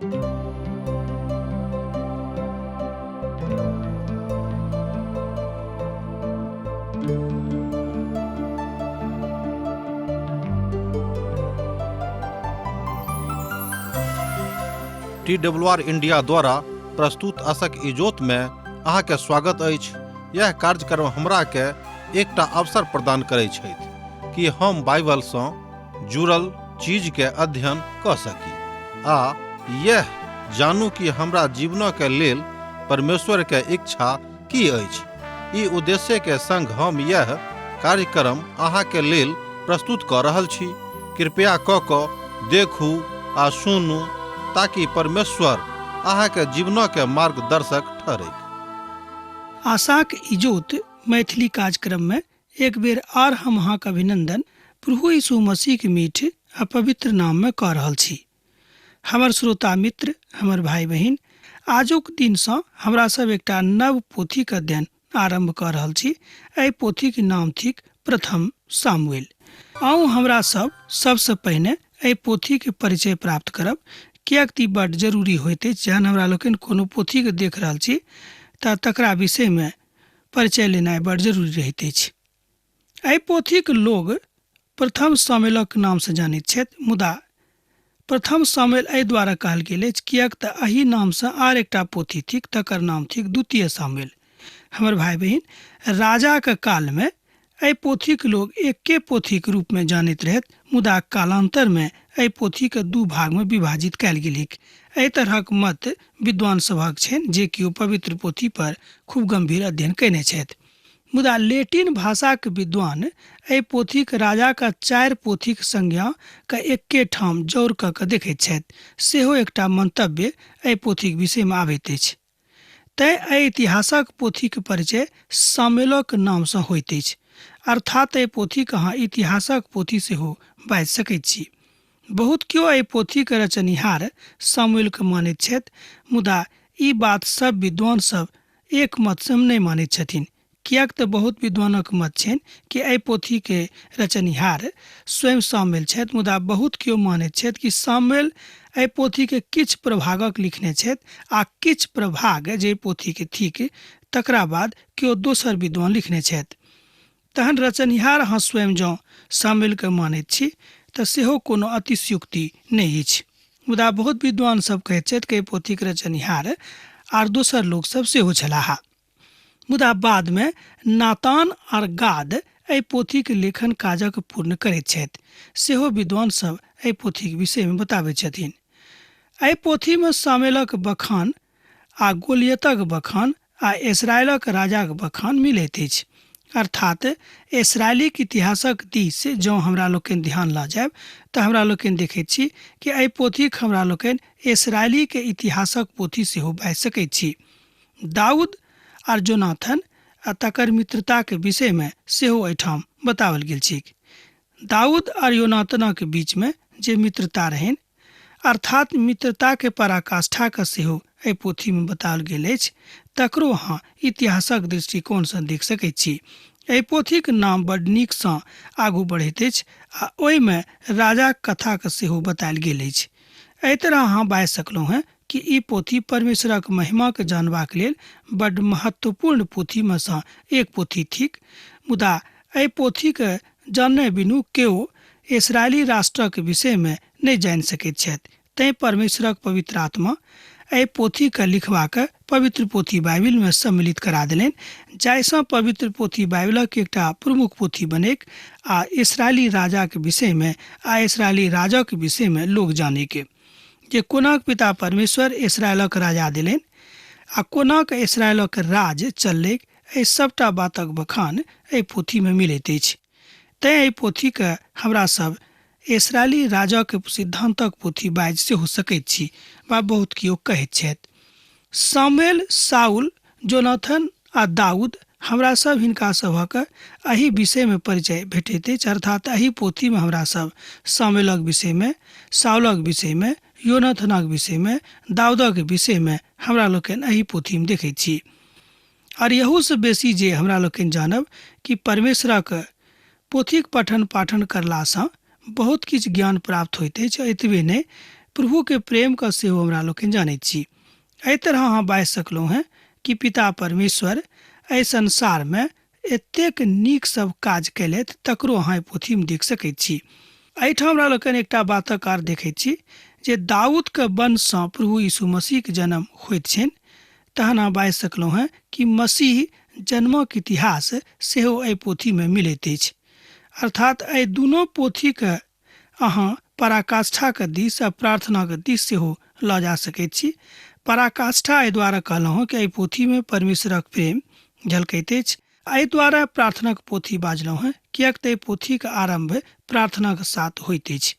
T W R India द्वारा प्रस्तुत आशक इजोत में अहाँके स्वागत अछि। यह कार्यक्रम हमरा के एकटा अवसर प्रदान करै छथि कि हम बाइबल सँ जुड़ल चीज के अध्ययन कऽ सकी आ यह जानू कि हमरा जीवन के लेल परमेश्वर के इच्छा की अछि। ई उद्देश्य के संग हम यह कार्यक्रम अहाँ के लेल प्रस्तुत कऽ रहल छी। कृपया कऽ कऽ देखू आ सुनू ताकि परमेश्वर अहाँ के जीवन के मार्गदर्शक ठहरैक। आशाक इजोत मैथिली कार्यक्रम में एक बेर आर हम अहाँक अभिनंदन प्रभु यीशु मसीह के मीठ आ पवित्र नाम में कऽ रहल छी। हमर श्रोता मित्र, हमर भाई बहिन, आजुक दिनसँ हमरा सब एकटा नव पोथीक अध्ययन आरंभ कऽ रहल छी। एहि पोथीक नाम थिक प्रथम सामुएल। आउ हमरा सब सबसँ पहिने एहि पोथीक परिचय प्राप्त करब, किएक तऽ ई बड्ड जरूरी होइत अछि। जहन हमरा लोकनि कोनो पोथीके देख रहल छी तऽ तकरा विषयमे परिचय लेनाइ बड्ड जरूरी रहैत अछि। एहि पोथीक लोग प्रथम सामुएलक नामसँ जानैत छथि, मुदा प्रथम सामुएल एहि द्वारा कहल गेल अछि किएक तऽ एहि नामसँ आर एकटा पोथी थिक, तकर नाम थिक द्वितीय सामुएल। हमर भाई बहिन, राजाक कालमे एहि पोथीक लोग एके पोथीक रूपमे जानैत रहथि, मुदा कालान्तरमे एहि पोथीके दू भागमे विभाजित कयल गेलैक। एहि तरहक मत विद्वान सभक छनि जे केओ पवित्र पोथी पर खूब गंभीर अध्ययन कयने छथि। मुदा लेटिन भाषाक विद्वान एहि पोथीक राजाक चारि पोथीक संज्ञा के एके ठाम जौर कऽ कऽ देखैत छथि, सेहो एकटा मंतव्य एहि पोथीक विषयमे आबैत अछि। तैं एहि इतिहासक पोथीक परिचय सामुएलक नामसँ होइत अछि, अर्थात एहि पोथीक अहाँ इतिहासक पोथी सेहो बाजि सकैत छी। बहुत केओ एहि पोथीक रचनिहार सामुएलके मानैत छथि, मुदा ई बात सब विद्वान सब एक मतसँ नहि मानैत छथिन, किएक तऽ बहुत विद्वानक मत छनि कि एहि पोथीके रचनिहार स्वयं सामुएल छथि, मुदा बहुत केओ मानैत छथि कि सामुएल एहि पोथीके किछु प्रभागक लिखने छथि आ किछु प्रभाग जे पोथीके थिक तकरा बाद केओ दोसर विद्वान लिखने छथि। तहन रचनिहार अहाँ स्वयं जँ सामुएलके मानैत छी तऽ सेहो कोनो अतिशयोक्ति नहि अछि। मुदा बहुत विद्वान सब कहैत छथि कि एहि पोथीक रचनिहार आर दोसर लोक सब सेहो छलाह। मुदा बादमे नातान आर गाद एहि पोथीक लेखन काजक पूर्ण करैत छथि, सेहो विद्वान सब एहि पोथीक विषयमे बताबैत छथिन। एहि पोथीमे सामुएलक बखान आ गोलियतक बखान आ इसराइलक राजाक बखान मिलैत अछि। अर्थात इसराइलीक इतिहासक दिस जँ हमरा लोकनि ध्यान लऽ जायब तऽ हमरा लोकनि देखैत छी कि एहि पोथीक हमरा लोकनि इसराइलीक इतिहासक पोथी सेहो बाजि सकैत छी। दाऊद आर जोनाथन आ तकर मित्रताक विषयमे सेहो एहिठाम बताओल गेल छैक। दाऊद आर योनातनक बीचमे जे मित्रता रहनि, अर्थात मित्रताके पराकाष्ठाके सेहो एहि पोथीमे बताओल गेल अछि, तकरो अहाँ इतिहासक दृष्टिकोणसँ देख सकैत छी। एहि पोथीक नाम बड्ड नीकसँ आगू बढ़ैत अछि आ ओहिमे राजाक कथाके सेहो बतायल गेल अछि। एहि तरह अहाँ बाजि सकलहुँ हेँ कि ई पोथी परमेश्वरक महिमाके जानबाक लेल बड्ड महत्वपूर्ण पोथीमे सँ एक पोथी थिक। मुदा एहि पोथीके जानने बिनु केओ इसराइली राष्ट्रक विषयमे नहि जानि सकैत छथि। तैं परमेश्वरक पवित्र आत्मा एहि पोथीके लिखबाक पवित्र पोथी बाइबिलमे सम्मिलित करा देलनि, जाहिसँ पवित्र पोथी बाइबिलक एकटा प्रमुख पोथी बनैक आ इसराइली राजाक विषयमे आ इसराइली राजक विषयमे लोक जानैक जे कोनाक पिता परमेश्वर इसराइलक राजा देलनि आ कोनाक इसराइलक राज चललैक। एहि सबटा बातक बखान एहि पोथीमे मिलैत अछि। तैं एहि पोथीके हमरा सब इसराइली राजक सिद्धांतक पोथी बाजि सेहो सकैत छी वा बहुत केओ कहैत छथि। सामुएल, साउल, जोनाथन आ दाऊद हमरा सब हिनका सभक एहि विषयमे परिचय भेटैत अछि, अर्थात एहि पोथीमे हमरा सब सामुएलक विषयमे, साउलक विषयमे, योनाथनक विषयमे, दाऊदक विषयमे हमरा लोकनि एहि पोथीमे देखैत छी। आर एहूसँ बेसी जे हमरा लोकनि जानब कि परमेश्वरक पोथीक पठन पाठन करलासँ बहुत किछु ज्ञान प्राप्त होइत अछि। एतबे नहि, प्रभुके प्रेमके सेहो हमरा लोकनि जानैत छी। एहि तरह अहाँ बाजि सकलहुँ हेँ कि पिता परमेश्वर एहि संसारमे एतेक नीक सब काज कयलथि तकरो अहाँ एहि पोथीमे देख सकैत छी। एहिठाम हमरा लोकनि एकटा बातक आर देखैत छी जे दाऊदके वंशसँ प्रभु यीशु मसीहके जन्म होइत छनि। तहन अहाँ बाजि सकलहुँ हेँ कि मसीह जन्मक इतिहास सेहो एहि पोथीमे मिलैत अछि। अर्थात एहि दुनू पोथीके अहाँ पराकाष्ठाके दिस आ प्रार्थनाके दिस सेहो लऽ जा सकैत छी। पराकाष्ठा एहि दुआरे कहलहुँ कि एहि पोथीमे परमेश्वरक प्रेम झलकैत अछि। एहि दुआरे प्रार्थनाक पोथी बाजलहुँ हेँ किएक तऽ एहि पोथीके आरम्भ प्रार्थनाक साथ होइत अछि।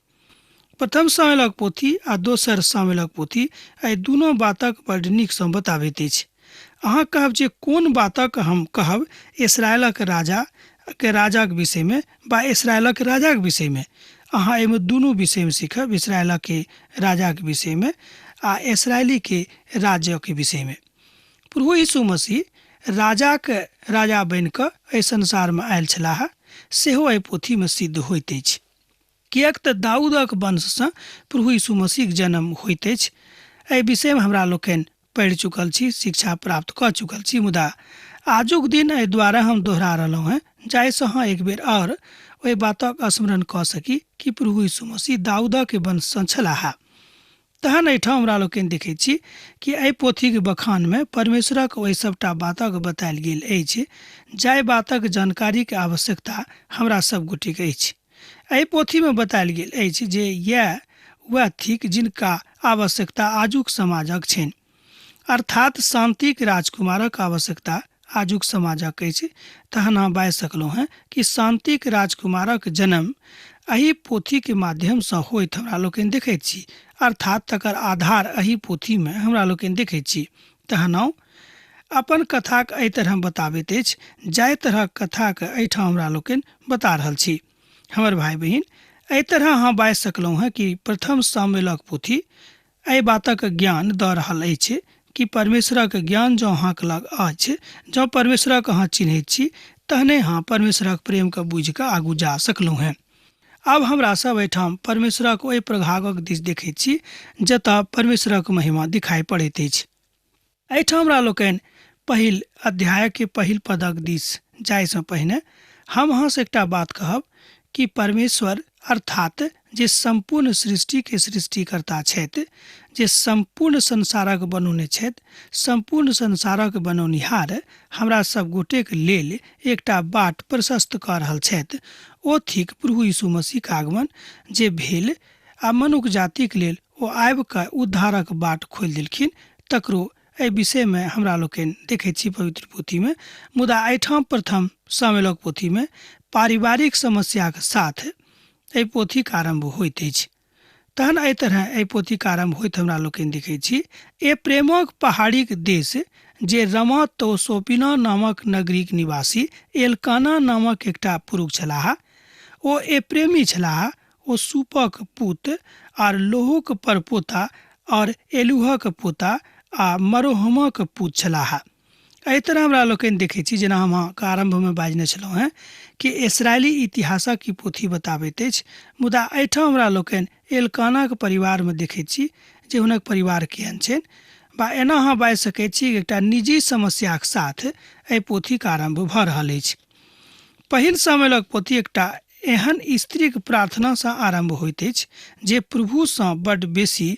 प्रथम सामेलक पोथी आ दोसर सामेलक पोथी एहि दुनू बातक बड्ड नीकसँ बताबैत अछि। अहाँ कहब जे कोन बातक हम कहब इसराइलक राजा के राजाक विषयमे वा इसराइलक राजाक विषयमे? अहाँ एहिमे दुनू विषयमे सीखब, इसराइलक राजाक विषयमे आ इसराइलीके राज्यके विषयमे। प्रभु यीशु मसीह राजाक राजा बनि कऽ एहि संसारमे आयल छलाह सेहो एहि पोथीमे सिद्ध होइत अछि। किएक तऽ दाऊदक वंशसँ प्रभु यीशु मसीहक जन्म होइत अछि। एहि विषयमे हमरा लोकनि पढ़ि चुकल छी, शिक्षा प्राप्त कऽ चुकल छी, मुदा आजुक दिन एहि दुआरे हम दोहरा रहलहुँ हेँ जाहिसँ अहाँ एक बेर आओर ओहि बातक स्मरण कऽ सकी कि प्रभु यीशु मसीह दाऊदक वंशसँ छलाह। तहन एहिठाम हमरा लोकनि देखैत छी कि एहि पोथीक बखानमे परमेश्वरक ओहि सभटा बातक बतायल गेल अछि जाहि बातक जानकारीक आवश्यकता हमरा सब गोटेके अछि। एहि पोथीमे बतायल गेल अछि जे इएह वएह थिक जिनका आवश्यकता आजुक समाजक छनि। अर्थात शान्तिक राजकुमारक आवश्यकता आजुक समाजक अछि। तहन अहाँ बाजि सकलहुँ हेँ कि शान्तिक राजकुमारक जन्म एहि पोथीके माध्यमसँ होइत हमरा लोकनि देखैत छी, अर्थात तकर आधार एहि पोथीमे हमरा लोकनि देखैत छी। तहन आउ अपन कथाक एहि तरह बताबैत अछि जाहि तरहक कथाके एहिठाम हमरा लोकनि बता रहल छी। हमर भाइ बहिन, एहि तरह अहाँ बाजि सकलहुँ हेँ कि प्रथम सामुएलक पोथी एहि बातक ज्ञान दऽ रहल अछि कि परमेश्वरक ज्ञान जँ अहाँक लग अछि, जँ परमेश्वरक अहाँ चिन्हैत छी, तहने अहाँ परमेश्वरक प्रेमके बुझि कऽ आगू जा सकलहुँ हेँ। आब हमरा सब एहिठाम परमेश्वरक ओहि प्रभागक दिस देखैत छी जतऽ परमेश्वरक महिमा दिखाई पड़ैत अछि। एहिठाम हमरा लोकनि पहिल अध्यायके पहिल पदक दिस जाइसँ पहिने हम अहाँसँ एकटा बात कहब कि परमेश्वर अर्थात जे सम्पूर्ण सृष्टिके सृष्टिकर्ता छथि, जे सम्पूर्ण संसारक बनौने छथि, सम्पूर्ण संसारक बनौनिहार हमरा सब गोटेक लेल एकटा बाट प्रशस्त कऽ रहल छथि, ओ थिक प्रभु यीशु मसीहक आगमन जे भेल आ मनुख जातिक लेल ओ आबि कऽ उद्धारक बाट खोलि देलखिन। तकरो एहि विषयमे हमरा लोकनि देखैत छी पवित्र पोथीमे। मुदा एहिठाम प्रथम सामुएलक पोथीमे पारिवारिक समस्याक साथ एहि पोथीक आरम्भ होइत अछि। तहन एहि तरह एहि पोथीक आरम्भ होइत हमरा लोकनि देखैत छी, ए प्रेमक पहाड़ीक देश जे रमा तोसोपिना नामक नगरीक निवासी एलकाना नामक एकटा पुरुष छलाह, ओ ए प्रेमी छलाह, ओ सूपक पुत आर लोहुक परपोता और एलूहक पोता आ मरोहमक पुत छलाह। एहि तरह हमरा लोकनि देखैत छी, जेना हम अहाँके आरम्भमे बाजने छलहुँ हेँ कि इसराइली इतिहासक ई पोथी बताबैत अछि, मुदा एहिठाम हमरा लोकनि एलकानाक परिवारमे देखैत छी जे हुनक परिवार केहन छनि, बा एना अहाँ बाजि सकैत छी एकटा निजी समस्याक साथ एहि पोथीक आरम्भ भऽ रहल अछि। पहिल सामुएलक पोथी एकटा एहन स्त्रीक प्रार्थनासँ आरम्भ होइत अछि जे प्रभुसँ बड्ड बेसी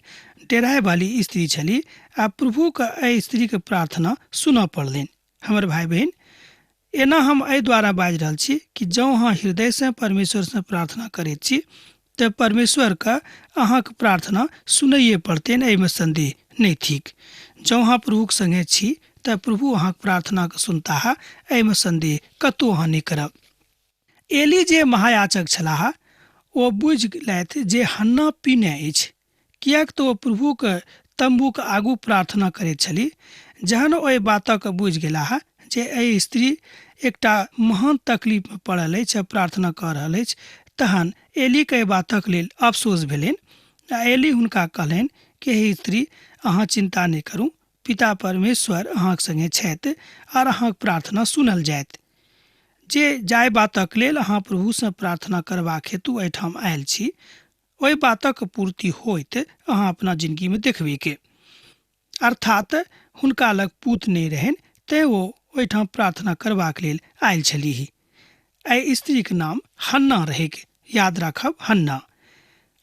डेरायवाली स्त्री छली आ प्रभुके एहि स्त्रीक प्रार्थना सुनऽ पड़लनि। हमर भाइ बहिन, एना हम एहि द्वारा बाजि रहल छी कि जँ अहाँ हृदयसँ परमेश्वरसँ प्रार्थना करैत छी तऽ परमेश्वरके अहाँक प्रार्थना सुनैए पड़तनि, एहिमे सन्देह नहि थिक। जँ अहाँ प्रभुक सङ्गे छी तऽ प्रभु अहाँक प्रार्थनाके सुनताह, एहिमे सन्देह कतहु अहाँ नहि करब। एली जे महायाचक छलाह ओ बुझि गेलथि जे हन्ना पीने अछि, किएक तऽ ओ प्रभुक तम्बूक आगू प्रार्थना करैत छली। जहन ओहि बातक बुझि गेलाह जे एहि स्त्री एकटा महान तकलीफमे पड़ल अछि आ प्रार्थना कऽ रहल अछि, तहन एलीके एहि बातक लेल अफसोस भेलनि आ एली हुनका कहलनि कि हे स्त्री, अहाँ चिन्ता नहि करू, पिता परमेश्वर अहाँक संगे छथि आर अहाँक प्रार्थना सुनल जायत। जे जाहि बातक लेल अहाँ प्रभुसँ प्रार्थना करबाक हेतु एहिठाम आयल छी, ओहि बातक पूर्ति होइत अहाँ अपना जिनगीमे देखबैके। अर्थात हुनका लग पूत नहि रहनि, तेँ ओ ओहिठाम प्रार्थना करबाक लेल आयल छलीह। एहि स्त्रीक नाम हन्ना रहैक। याद राखब, हन्ना।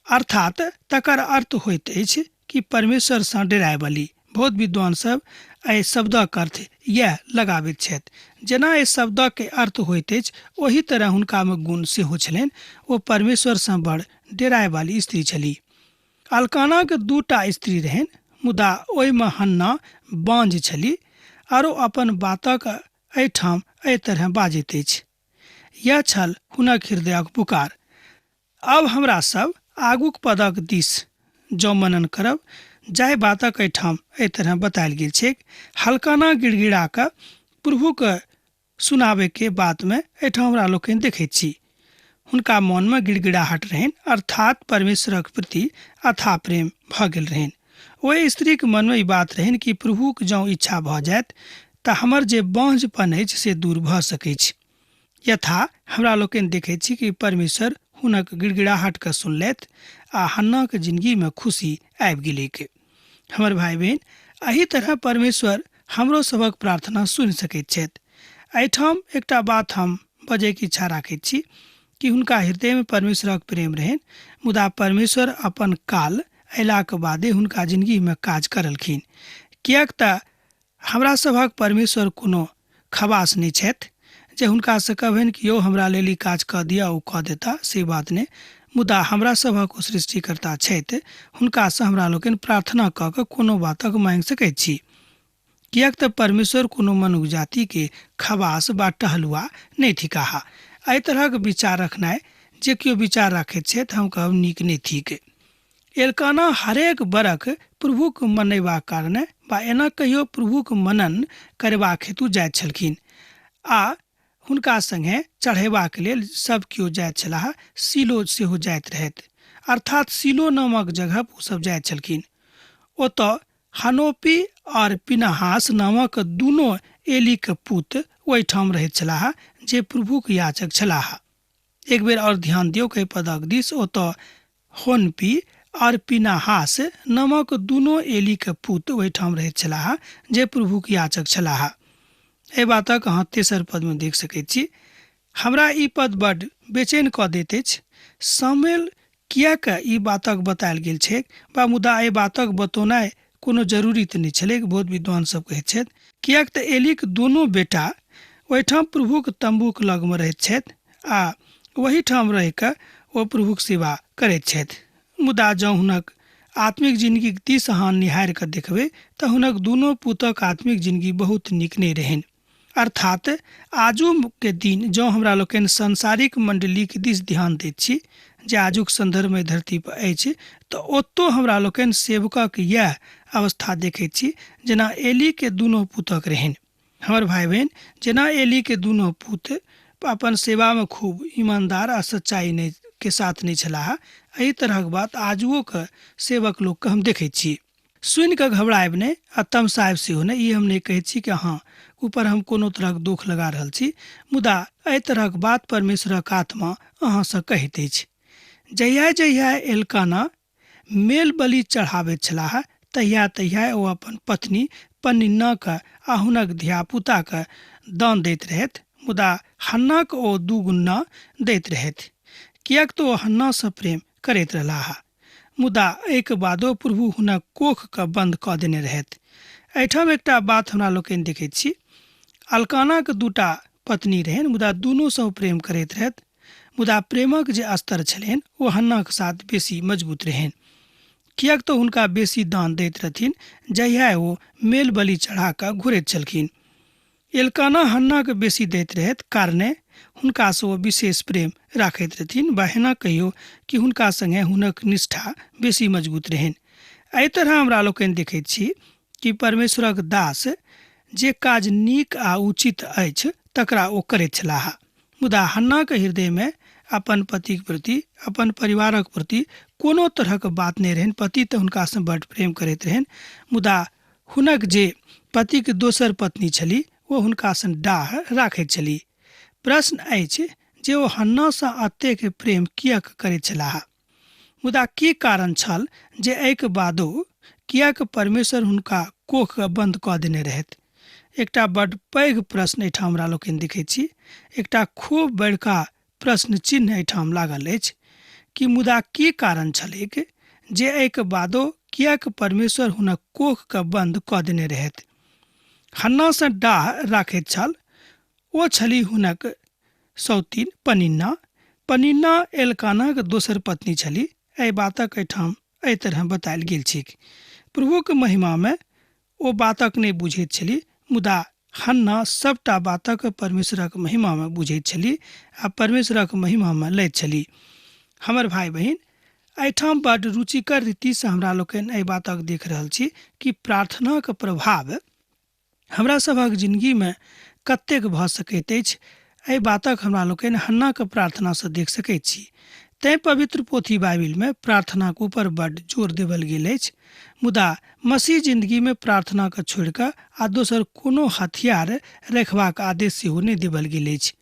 अर्थात तकर अर्थ होइत अछि कि परमेश्वरसँ डरायवाली। बहुत विद्वान सब एहि शब्दक अर्थ इएह लगाबैत छथि। जेना एहि शब्दक अर्थ होइत अछि ओही तरह हुनकामे गुण सेहो छलनि। ओ परमेश्वरसँ बड़ डरायवाली स्त्री छलीह। अलकानाक दूटा स्त्री रहनि, मुदा ओहिमे हन्ना बाँझ छली आरो अपन बातक एहिठाम एहि तरह बाजैत अछि। यैह छल हुनक हृदयक पुकार। आब हमरा सब आगूक पदक दिस जँ मनन करब, जाहि बातक एहिठाम एहि तरह बतायल गेल छैक, हलकाना गिड़गिड़ा कऽ प्रभुक सुनाबय के बात मे एहिठाम हमरा लोकनि देखैत छी। हुनका मन मे गिड़गिड़ाहट रहनि, अर्थात परमेश्वरक प्रति अथाह प्रेम भऽ गेल रहनि। ओहि स्त्रीक मन मे ई बात रहनि कि प्रभुक जँ इच्छा भऽ जायत तऽ हमर जे बाँझपन अछि से दूर भऽ सकैछ। यथा हमरा लोकनि देखैत छी कि परमेश्वर हुनक गिड़गिड़ाहट के सुनलथि आ हन्नाक जिनगी मे खुशी आबि गेलैक। हमर भाइ बहिन, एहि तरह परमेश्वर हमरो सभक प्रार्थना सुनि सकैत छथि। एहिठाम एकटा बात हम बजैके इच्छा राखैत छी कि हुनका हृदयमे परमेश्वरक प्रेम रहनि, मुदा परमेश्वर अपन काल अयलाक बादे हुनका जिनगीमे काज करलखिन। किएक तऽ हमरा सभक परमेश्वर कोनो खबास नहि छथि जे हुनकासँ कहबनि कि यौ हमरा लेल ई काज कऽ दिअ, ओ कऽ देता, से बात नहि। मुदा हमरा सभक ओ सृष्टिकर्ता छथि, हुनकासँ हमरा लोकनि प्रार्थना कऽ कऽ कोनो बातक माँगि सकैत छी। किएक तऽ परमेश्वर कोनो मनुख जातिके खबास बा टहलुआ नहि थिकाह। एहि तरहक विचार रखनाइ, जे केओ विचार राखैत छथि, हम कहब नीक नहि थिक। एलकाना हरेक बरख प्रभुक मनयबाक कारणे बा एना कहियो प्रभुक मनन करबाक हेतु जाइत छलखिन आ हुनका संगे चढ़ेबाक लेल सब केओ जाइत छलाह। सीलो सेहो जाइत रहथि, अर्थात सीलो नामक जगह ओ सब जाइत छलखिन। ओतऽ हनोपी और पिनहास नामक दुनो एलीक पुत ओहिठाम रहैत छलाह जे प्रभुक याचक छलाह। एक बेर और ध्यान दियौक एहि पदक दिस, ओतऽ होनपी और पिनाहास नामक दुनो एलीक पुत ओहिठाम रहैत छलाह जे प्रभुक याचक छलाह। एहि बातक अहाँ तेसर पदमे देख सकैत छी। हमरा ई पद बड बेचैन कऽ दैत अछि। सामुएल किएक ई बातक बतायल गेल छैक बा मुदा एहि बातक बतौनाइ कोनो जरूरी तऽ नहि छलैक, बहुत विद्वान सब कहैत छथि। किएक तऽ एलीक दुनू बेटा ओहिठाम प्रभुक तम्बूक लगमे रहैत छथि आ ओहीठाम रहि कऽ ओ प्रभुक सेवा करैत छथि। मुदा जँ हुनक आत्मिक जिनगीक दिस अहाँ निहारि कऽ देखबै तऽ हुनक दुनू पुतक आत्मिक जिनगी बहुत नीक नहि रहनि। अर्थात आजुके दिन जँ हमरा लोकनि सांसारिक मण्डलीक दिस ध्यान दैत छी जे आजुक सन्दर्भमे धरती पर अछि, तऽ ओतौ हमरा लोकनि सेवकक इएह अवस्था देखैत छी जेना एलीके दुनू पुतक रहनि। हमर भाइ बहिन, जेना एलीके दुनू पुत अपन सेवामे खूब ईमानदार आ सच्चाइ नहि के साथ नहि छलाह, एहि तरहक बात आजुओके सेवक लोकके हम देखैत छी। सुनि कऽ घबरायब नहि आ तमसायब सेहो नहि। ई हम नहि कहैत छी कि अहाँ ऊपर हम कोनो तरहक दोख लगा रहल छी, मुदा एहि तरहक बात परमेश्वरक आत्मा अहाँसँ कहैत अछि। जहिया जहिया एलकाना मेल बलि चढ़ाबैत छलाह, तहिया तहिया ओ अपन पत्नी पनिन्नाक आ हुनक धियापुताक दान दैत रहथि, मुदा हन्नाक ओ दूगुना दैत रहथि, किएक तँ ओ हन्नासँ प्रेम करैत रहलाह। मुदा एहिक बादो प्रभु हुनक कोखकेँ बन्द कऽ देने रहथि। एहिठाम एकटा बात हमरा लोकनि देखैत छी। अलकानाक दूटा पत्नी रहनि, मुदा दुनूसँ ओ प्रेम करैत रहथि। मुदा प्रेमक जे स्तर छलनि ओ हन्नाक साथ बेसी मजबूत रहनि, किएक तऽ हुनका बेसी दान दैत रहथिन जहिया ओ मेल बलि चढ़ा कऽ घुरैत छलखिन। एलकाना हन्नाके बेसी दैत रहथि, कारणे हुनकासँ ओ विशेष प्रेम राखैत रहथिन बा एना कहियो कि हुनका संगे हुनक निष्ठा बेसी मजबूत रहनि। एहि तरह हमरा लोकनि देखैत छी कि परमेश्वरक दास जे काज नीक आ उचित अछि तकरा ओ करैत छलाह। मुदा हन्नाक हृदयमे अपन पतिक प्रति, अपन परिवारक प्रति कोनो तरहक बात नहि रहनि। पति तऽ हुनकासँ बड्ड प्रेम करैत रहनि, मुदा हुनक जे पतिक दोसर पत्नी छली ओ हुनकासँ डाह राखैत छली। प्रश्न अछि जे ओ हन्नासँ एतेक प्रेम किएक करैत छलाह? मुदा की कारण छल जे एहिके बादो किएक परमेश्वर हुनका कोखके बन्द कऽ देने रहथि? एकटा बड्ड पैघ प्रश्न एहिठाम हमरा लोकनि देखैत छी। एकटा खूब बड़का प्रश्न चिन्ह एहिठाम लागल अछि कि मुदा की कारण छलैक जे एहिके बादो किएक परमेश्वर हुनक कोखके बन्द कऽ देने रहथि? हन्नासँ डाह राखैत छल। ओ छली हुनक सौतीन पनिन्ना। पनिन्ना एलकानाक दोसर पत्नी छली। एहि बातक एहिठाम एहि तरह बतायल गेल छैक। प्रभुक महिमामे ओ बातक नहि बुझैत छली, मुदा हन्ना सभटा बातक परमेश्वरक महिमामे बुझैत छली आ परमेश्वरक महिमामे लैत छली। हमर भाय बहिन, एहिठाम बड्ड रुचिकर रीतिसँ हमरा लोकनि एहि बातक देख रहल छी कि प्रार्थनाक प्रभाव हमरा सभक जिनगीमे कतेक भऽ सकैत अछि। एहि बातक हमरा लोकनि हन्नाक प्रार्थनासँ देख सकैत छी। तैँ पवित्र पोथी बाइबिलमे प्रार्थनाक ऊपर बड्ड जोर देबल गेल अछि। मुदा मसीह जिन्दगीमे प्रार्थनाके छोड़ि कऽ आ दोसर कोनो हथियार रखबाक आदेश सेहो नहि देबल गेल अछि।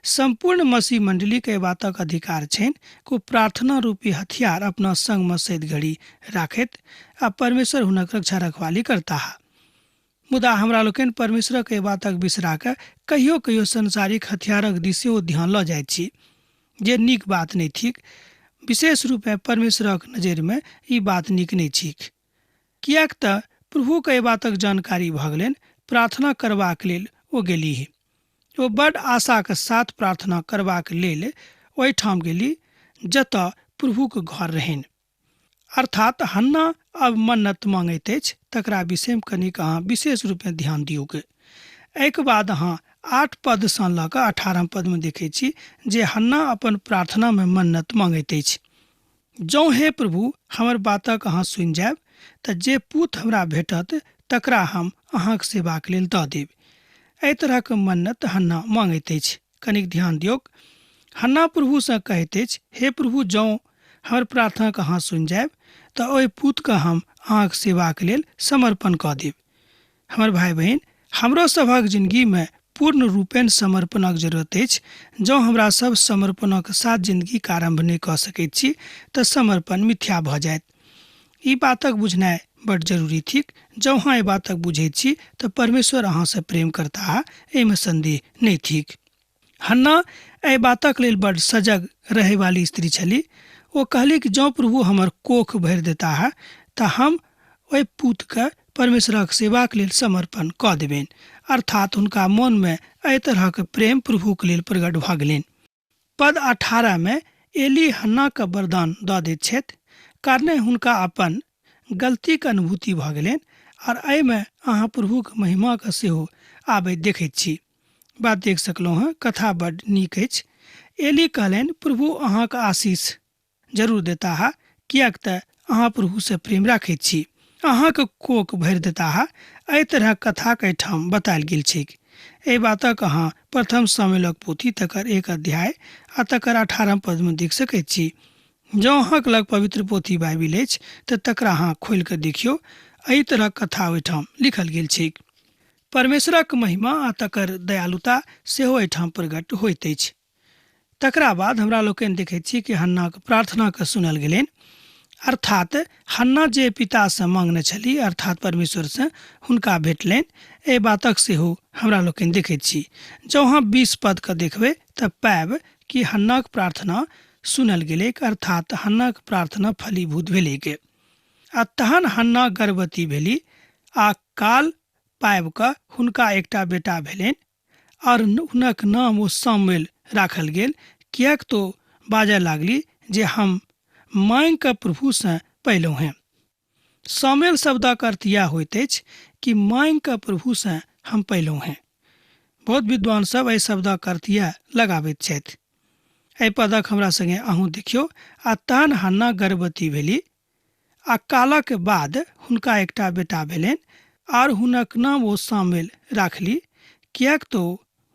सम्पूर्ण मसीह मण्डलीके एहि बातक अधिकार छनि कि ओ प्रार्थना रूपी हथियार अपना संगमे सैत घड़ी राखैत आ परमेश्वर हुनक रक्षा रखवाली करताह। मुदा हमरा लोकनि परमेश्वरक एहि बातक बिसरा कऽ कहियो कहियो सांसारिक हथियारक दिस सेहो ध्यान लऽ जाइत छी, जे नीक बात नहि थिक। विशेष रूपेँ परमेश्वरक नजरिमे ई बात नीक नहि थिक, किएक तँ प्रभुके एहि बातक जानकारी भऽ गेलनि। प्रार्थना करबाक लेल ओ गेलीह। ओ बड्ड आशाक साथ प्रार्थना करबाक लेल ओहिठाम गेली जतऽ प्रभुक घर रहनि। अर्थात हन्ना अब मन्नत मांगैत अछि, तकरा विषयमे कनिक अहाँ विशेष रूपमे ध्यान दियौक। एहिके बाद अहाँ 8 पदसँ लऽ कऽ 18 पदमे देखैत छी जे हन्ना अपन प्रार्थनामे मन्नत मांगैत अछि। जौं हे प्रभु हमर बातक अहाँ सुनि जायब तऽ जे पूत हमरा भेटत तकरा हम अहाँक सेवाक लेल दऽ देब। एहि तरहक मन्नत हन्ना मांगैत अछि। कनिक ध्यान दियौक। हन्ना प्रभुसँ कहैत अछि, हे प्रभु, जौं हमर प्रार्थनाके अहाँ सुनि जायब तऽ ओहि पूतके हम अहाँक सेवाक लेल समर्पण कऽ देब। हमर भाय बहिन, हमरो सभक जिनगीमे पूर्ण रूपेण समर्पणक जरूरत अछि। जँ हमरा सब समर्पणक साथ जिनगीके आरम्भ नहि कऽ सकैत छी तऽ समर्पण मिथ्या भऽ जायत। ई बातक बुझनाइ बड्ड जरूरी थिक। जँ अहाँ एहि बातक बुझैत छी तऽ परमेश्वर अहाँसँ प्रेम करताह, एहिमे सन्देह नहि थिक। हन्ना एहि बातक लेल बड्ड सजग रहयवाली स्त्री छली। ओ कहली कि जँ प्रभु हमर कोख भरि देताह तऽ हम ओहि पूतके परमेश्वरक सेवाक लेल समर्पण कऽ देबनि। अर्थात हुनका मोनमे एहि तरहक प्रेम प्रभुक लेल प्रकट भऽ गेलनि। पद 18 मे एली हन्नाके वरदान दऽ दैत छथि, कारणे हुनका अपन गलतीके अनुभूति भऽ गेलनि आर एहिमे अहाँ प्रभुक महिमाके सेहो आबैत देखैत छी। बात देख सकलहुँ हँ, कथा बड्ड नीक अछि। एली कहलनि, प्रभु अहाँक आशीष जरूर देताह, किएक तऽ अहाँ प्रभुसँ प्रेम राखैत छी। अहाँक कोख भरि देताह। एहि तरहक कथाक एहिठाम बतायल गेल छैक। एहि बातक अहाँ प्रथम सामुएलक पोथी तकर 1 अध्याय आ तकर 18 पदमे देख सकैत छी। जँ अहाँक लग पवित्र पोथी बाइबिल अछि तऽ तकरा अहाँ खोलि कऽ देखियौ। एहि तरहक कथा ओहिठाम लिखल गेल छैक। परमेश्वरक महिमा आ तकर दयालुता सेहो एहिठाम प्रकट होइत अछि। तकरा बाद हमरा लोकनि देखैत छी कि हन्नाक प्रार्थनाके सुनल गेलनि। अर्थात हन्ना जे पितासँ मांगने छली, अर्थात परमेश्वरसँ, हुनका भेटलनि। एहि बातक सेहो हमरा लोकनि देखैत छी। जँ अहाँ 20 पदके देखबै तऽ पायब कि हन्नाक प्रार्थना सुनल गेलैक, अर्थात हन्नाक प्रार्थना फलीभूत भेलैक। आ तहन हन्ना गर्भवती भेली आ काल पाबि कऽ हुनका एकटा बेटा भेलनि और हुनक नाम ओ सामुएल राखल गेल, किएक तो बाजऽ लागली जे हम मांगि कऽ प्रभुसँ पयलहुँ हेँ। सामुएल शब्दक अर्थ इएह होइत अछि कि मांगि कऽ प्रभुसँ हम पयलहुँ हेँ। बहुत विद्वान सब एहि शब्दक अर्थ इएह लगाबैत छथि। एहि पदक हमरा संगे अहूँ देखियौ। आ तहन हन्ना गर्भवती भेली आ कालक बाद हुनका एकटा बेटा भेलनि आर हुनक नाम ओ सामुएल राखली, किएक तो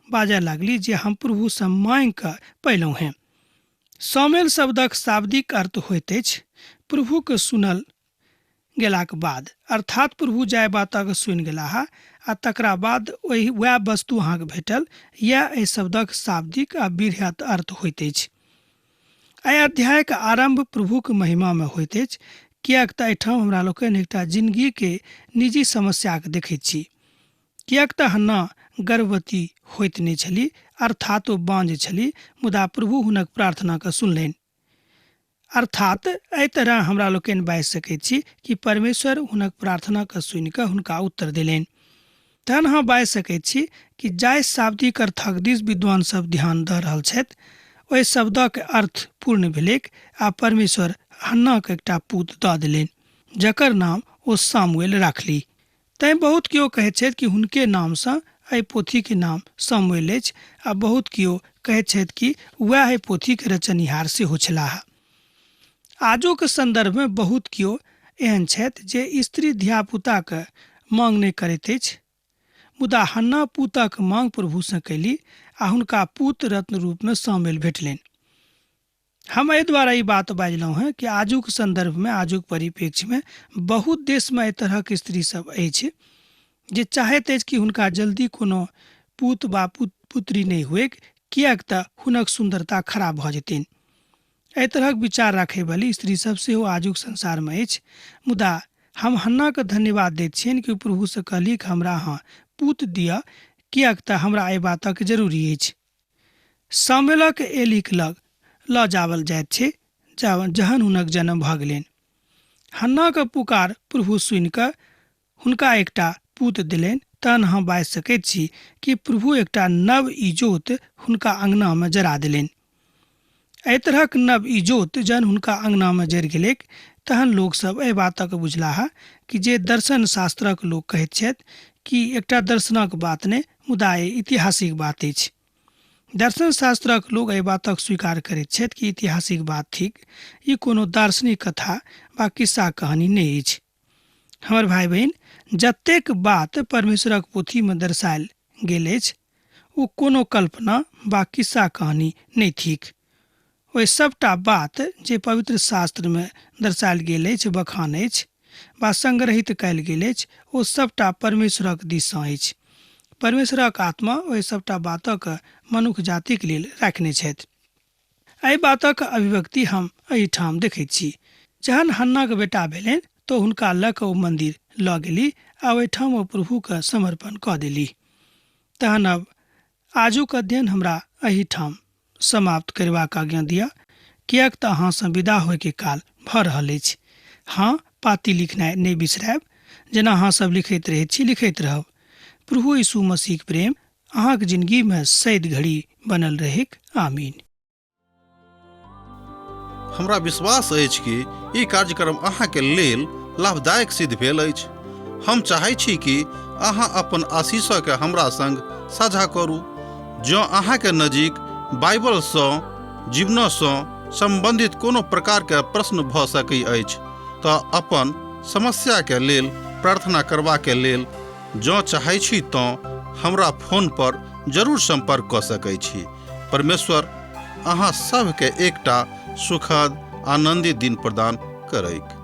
बाजऽ लागली जे हम प्रभुसँ मांगि कऽ पयलहुँ हेँ। सामुएल शब्दक शाब्दिक अर्थ होइत अछि प्रभुके सुनल गेलाक बाद, अर्थात प्रभु जाहि बातक सुनि गेलाह आ तकरा बाद ओहि वएह वस्तु अहाँके भेटल। इएह एहि शब्दक शाब्दिक आ बृहत अर्थ होइत अछि। एहि अध्यायक आरम्भ प्रभुक महिमामे होइत अछि, किएक तऽ एहिठाम हमरा लोकनि एकटा जिनगीके निजी समस्याके देखैत छी। किएक तऽ हन्ना गर्भवती होइत नहि छली, अर्थात ओ बाँझ छली, मुदा प्रभु हुनक प्रार्थनाके सुनलनि। अर्थात एहि तरह हमरा लोकनि बाजि सकैत छी कि परमेश्वर हुनक प्रार्थनाके सुनि कऽ हुनका उत्तर देलनि। तहन अहाँ बाजि सकैत छी कि जाहि शाब्दिक अर्थक दिस विद्वान सब ध्यान दऽ रहल छथि, ओहि शब्दक अर्थ पूर्ण भेलैक आ परमेश्वर हन्नाके एकटा पूत दऽ देलनि, जकर नाम ओ सामुएल राखली। तैँ बहुत केओ कहैत छथि कि हुनके नामसँ एहि पोथीके नाम सामुएल अछि आ बहुत केओ कहैत छथि कि वएह एहि पोथीके रचनिहार सेहो छलाह। आजुक सन्दर्भमे बहुत केओ एहन छथि जे स्त्री धियापुताके मांग नहि करैत अछि, मुदा हन्ना पूतक मांग प्रभुसँ कयली आ हुनका पूत रत्न रूपमे सामुएल भेटलनि। हम एहि द्वारा ई बात बाजलहुँ हेँ कि आजुक सन्दर्भमे, आजुक परिप्रेक्ष्यमे बहुत देशमे एहि तरहक स्त्री सब अछि जे चाहैत अछि कि हुनका जल्दी कोनो पूत वा पुत्री नहि हुएक, किएक तऽ हुनक सुन्दरता खराब भऽ जेतनि। एहि तरहक विचार राखयवाली स्त्री सब सेहो आजुक संसारमे अछि। मुदा हम हन्नाके धन्यवाद दैत छियनि कि प्रभुसँ कहली कि हमरा अहाँ पूत दिअ, किएक तऽ हमरा एहि बातक जरूरी अछि। सामुएलक एलीक लग लऽ जावल जाइत छै जहन हुनक जन्म भऽ गेलनि। हन्नाक पुकार प्रभु सुनि कऽ हुनका एकटा पूत देलनि। तहन अहाँ बाजि सकैत छी कि प्रभु एकटा नव इजोत हुनका अङ्गनामे जरा देलनि। एहि तरहक नव इजोत जहन हुनका अङ्गनामे जरि गेलैक तहन लोकसभ एहि बातक बुझलाह कि जे दर्शन शास्त्रक लोक कहैत छथि कि एकटा दर्शनक बात नहि, मुदा ई ऐतिहासिक बात अछि। दर्शन शास्त्रक लोक एहि बातक स्वीकार करैत छथि कि ऐतिहासिक बात थिक, ई कोनो दार्शनिक कथा वा किस्सा कहानी नहि अछि। हमर भाइ बहिन, जतेक बात परमेश्वरक पोथीमे दर्शायल गेल अछि ओ कोनो कल्पना वा किस्सा कहानी नहि थिक। ओहि सभटा बात जे पवित्र शास्त्रमे दर्शायल गेल अछि, बखान अछि वा संग्रहित कयल गेल अछि, ओ सभटा परमेश्वरक दिससँ अछि। परमेश्वरक आत्मा ओहि सभटा बातक मनुख जातिक लेल राखने छथि। एहि बातक अभिव्यक्ति हम एहिठाम देखैत छी। जहन हन्नाक बेटा भेलनि तऽ हुनका लऽ कऽ ओ मन्दिर लऽ गेली आ ओहिठाम ओ प्रभुके समर्पण कऽ देली। तहन अब आजुक अध्ययन हमरा एहिठाम समाप्त करबाक आज्ञा दिअ, किएक तऽ अहाँसँ विदा होइके काल भऽ रहल अछि। हँ, पाती लिखनाइ नहि बिसरायब, जेना अहाँ सब लिखैत रहैत छी लिखैत रहब। प्रभु यीशु मसीहक प्रेम अहाँक जिनगीमे सैद घड़ी बनल रहैक। आमीन। हमरा विश्वास अछि कि ई कार्यक्रम अहाँके लेल लाभदायक सिद्ध भेल अछि। हम चाहै छी कि अहाँ अपन आशीषके हमरा संग साझा करू। जँ अहाँके नजीक बाइबलसँ जीवनसँ सम्बन्धित कोनो प्रकारके प्रश्न भऽ सकै अछि तऽ अपन समस्याके लेल प्रार्थना करबाके लेल जँ चाहै छी तँ हमरा फोन पर जरूर सम्पर्क कऽ सकै छी। परमेश्वर अहाँ सभके एकटा सुखद आनन्दित दिन प्रदान करैक।